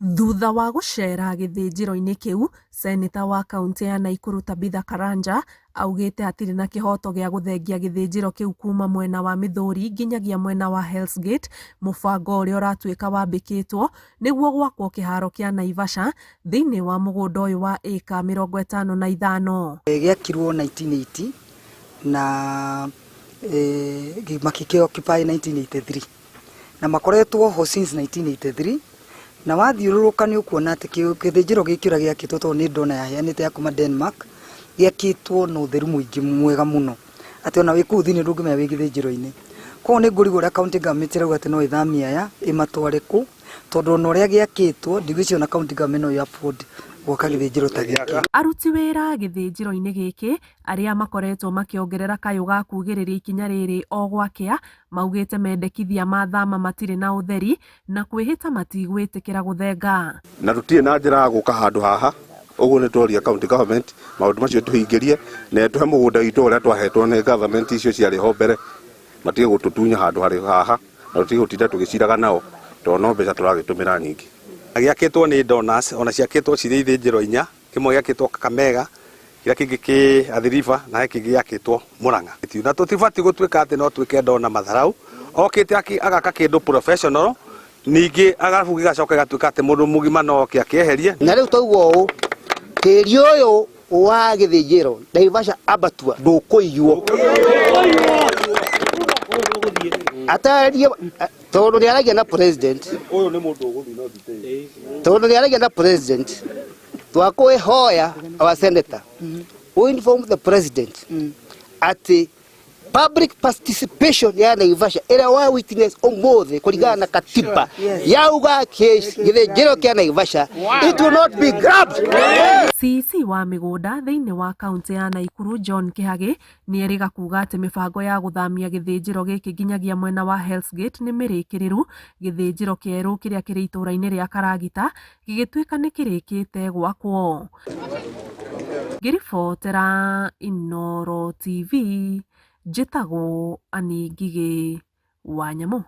Thutha wa gũceera gĩthĩnjĩro-inĩ kĩu, Seneta wa kauntĩ ya Naikuru Tabitha Karanja augĩte hatirĩ na kĩhoto gĩa gũthengia gĩthĩnjĩro kĩu kuma mwena wa Mĩthũri nginyagia mwena wa Hell's Gate, mũbango ũrĩa ũratuĩka wambĩkĩtwo nĩguo gwakwo kĩharo kĩa Naivasha thĩinĩ wa mũgũnda ũyũ wa ĩka 55. Gĩakirwo 1980 na makĩkĩ occupy 1983 na makoretwo ho since 1983 na wathiũrũrũka nĩ ũkuona atĩ gĩthĩnjĩro gĩkĩ ũrĩa gĩakĩtwo tondũ nĩ ndona yaheanĩte ya kuma Denmark gĩakĩtwo na ũtheru mũingĩ mwega mũno atĩ ona wĩ kũu thĩinĩ ndũngĩmenya wĩ gĩthĩnjĩro-inĩ. Koguo nĩ ngũrigwo ũrĩa county government ĩrauga atĩ no ĩthamie aya ĩmatware kũ tondũ ona ũrĩa gĩakĩtwo ndigwĩciria ona county government no ĩ afford gwaka gĩthĩnjĩro ta gĩkĩ. Aruti wĩra gĩthĩnjĩro-inĩ gĩkĩ arĩa makoretwo makĩongerera kayũ ga kugĩrĩria ikinya rĩrĩ o gwakĩa, maugĩte mendekithia ma thama matirĩ na ũtheri na kwĩhĩta matigwĩtĩkĩra gũthenga. Na tũtirĩ na njĩra ya gũka handũ haha ũguo nĩ tworia county government maũndũ macio tũhingĩrie na ĩtũhe mũgũnda witũ ũrĩa twahetwo nĩ government icio ciarĩ ho mbere matige gũtũtunya handũ harĩ haha na tũtige gũtinda tũgĩciraga nao tondũ no mbeca tũragĩtũmĩra nyingĩ. Gĩakĩtwo nĩ donors ona ciakĩtwo cirĩ ithĩnjĩro inya, kĩmwe gĩakĩtwo Kakamega, kĩrĩa kĩngĩ kĩ Athi River na he kĩngĩ gĩakĩtwo Murang'a. Na tũtibatiĩ gũtuĩka atĩ no twĩke donor matharau, okĩte agaka kĩndũ professional, ningĩ arabu gĩgacoka gĩgatuĩka atĩ mũndũ mũgima no oke akĩeherie. Na rĩu twaigua ũũ, tĩri ũyũ wa gĩthĩnjĩro Naivasha Abattoir ndũkũiywo. Atarie tondũ nĩ aragia na president, tondũ nĩ aragia na president, twakwĩhoya our senator we inform the president atĩ public participation ya Naivasha ĩrĩa wa witness ũmũthĩ kũringana na katiba yauga gĩthĩnjĩro kĩa Naivasha it will not be grabbed. CEC wa mĩgũnda thĩinĩ wa kauntĩ ya Naikuru John Kĩhagĩ nĩ erĩga kuuga atĩ mĩbango ya gũthamia gĩthĩnjĩro gĩkĩ nginyagia mwena wa Hell's Gate nĩ mĩrĩkĩrĩru, gĩthĩnjĩro kĩerũ kĩrĩa kĩrĩ itũũra-inĩ rĩa Karagita gĩgĩtuĩka nĩ kĩrĩkĩte gwakwo. Ngĩribotera Inooro TV, njĩtagwo Annie Ngigĩ wa Nyamũ.